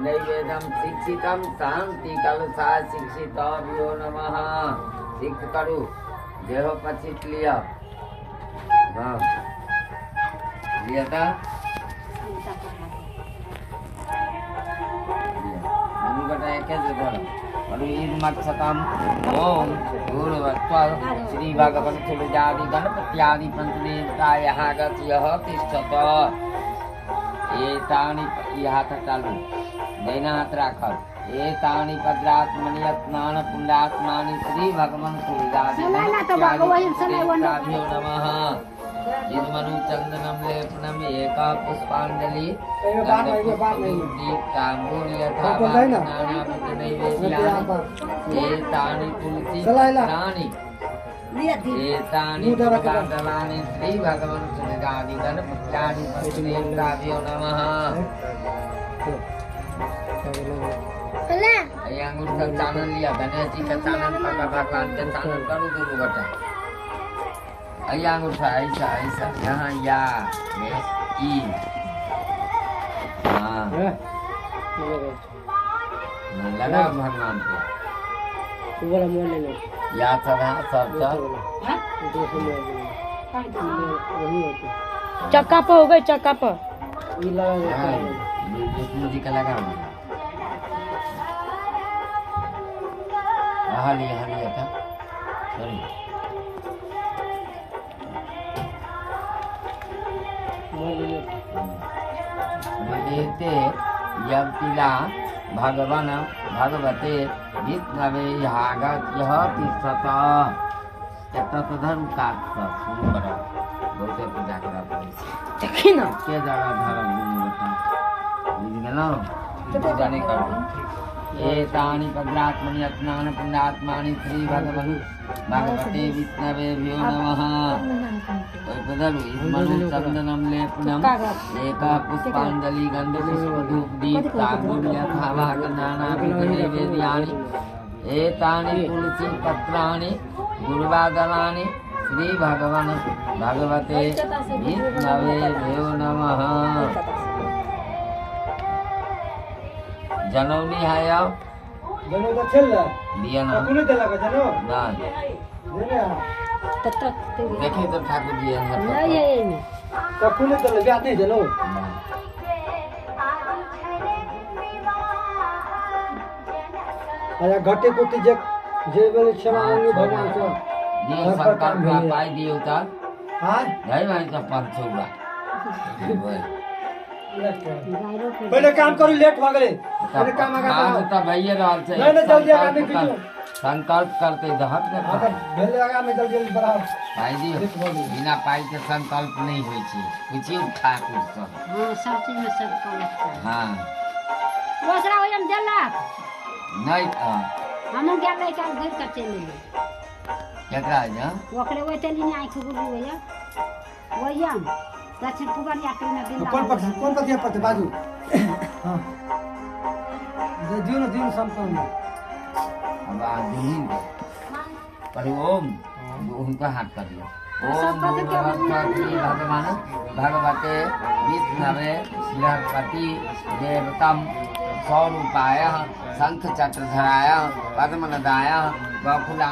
नैवेदम शिक्षितम शांति कलशा शिक्षिताभ्यो नमः। सिक्त करू देहो पछित लिअ। हाँ लिअ तऽ दुनू गोटा एके जे धरब। मक्षतम ओम भूर्भुवस्सुः श्री भगवान तुलजादि गणपत्यादि पंचदेवता यहाँ गत यह तिष्ठत। एतानि ई हाथ चालू दहिना हाथ राखल। एतानि पद्रात्मनि यत्नान पुण्यात्मानि श्री भगवान तुलजादि गणपत्यादि पंचदेवताभ्यो नमः। मनु चंदनम लेपनम एका पुष्पांजलि दीप तांबूल यथा नैवेद्यानि एतानि तुलसी पत्राणि एतानि दलानि श्री भगवान सुरगादि गणपत्यादि पंचदेवताभ्यो नमः। अंगूर का चानन लिया, गणेश जी का चानन पका, भगवान के चानन करू दुनू गोटा। अया अंगूठा ऐसा ऐसा यहाँ या ई। हाँ लगा भगवान को या सब है सब सब चक्का पर हो गए, चक्का पर विष्णु जी का लगा। हाँ लिया लिया था सॉरी। एते यवतिला भगवान भगवते विष्णवे हागत यह तिष्ठत। एतऽ तऽ धरू काज सब शुरू करब, बहुते पूजा करऽ पड़ै छै। देखी ना के जगह धरब दुनू गोटा, बुझि गेलहुँ? पूजा नहि करब। एतानि पद्रात्मनि यत्नान पुण्यात्मानि श्री भगवान भगवते विष्णवे भ्यो नमः। मनु चंदनम लेपनम एका पुष्पांजलि गंध पुष्प धूप दीप तांबूल यथा भाग नानाविध नैवेद्यानि एतानि तुलसी पत्राणि गुरुवादलानि श्री भगवान भगवते विष्णवे भ्यो नमः। जनौनी है अब जनौ तऽ छल ने दिया ना कोनो देलक जनौ ना देखी तो ठाकुर जी नहीं है एहिमे तऽ कोनो देलक याद नहीं जनौ। अच्छा घटे कुटी जे जे बेर क्षमा मांगी भगवान से दियो संकल्प पाई दियो तऽ हाँ नहीं भाई तो 500 पहिले काम करू, लेट भऽ गेलै। पहिले काम आगा बढ़ाउ। तऽ भइए रहल छै। नहीं, नहीं, जल्दी आगा नहि खींचू। संकल्प करते दहक ने। हाँ तऽ भेलै, आगा में जल्दी जल्दी बढ़ाउ। पाइ दियौ, बिना पाइ के संकल्प नहि होइ छै, पुछियौ ठाकुर सँ। हाँ सब चीज में सब काम। हाँ ओकरा ओहिमे देलक नहि। हमहूँ गेल रही काल्हि, घुरि कऽ चलि एलियै। केकरा जा ओकरे ओहि चलि आँखि गुरु होइए ओहिमे दक्षिण पुबरिया टोलमे बिंदा। कोन पक्ष कोन पतिया पड़तै बाजू। हाँ दियौ ने, दियौ ने संपन्न। अब आ दुनू पढ़ू ओम, हुनका हाथ कर लियौ। ओम भूर्भुवः भगवान भगवते विष्णवे बृहस्पति देवतम स्वरूपाय शंख चक्रधराय पद्मनदाय गोकुला।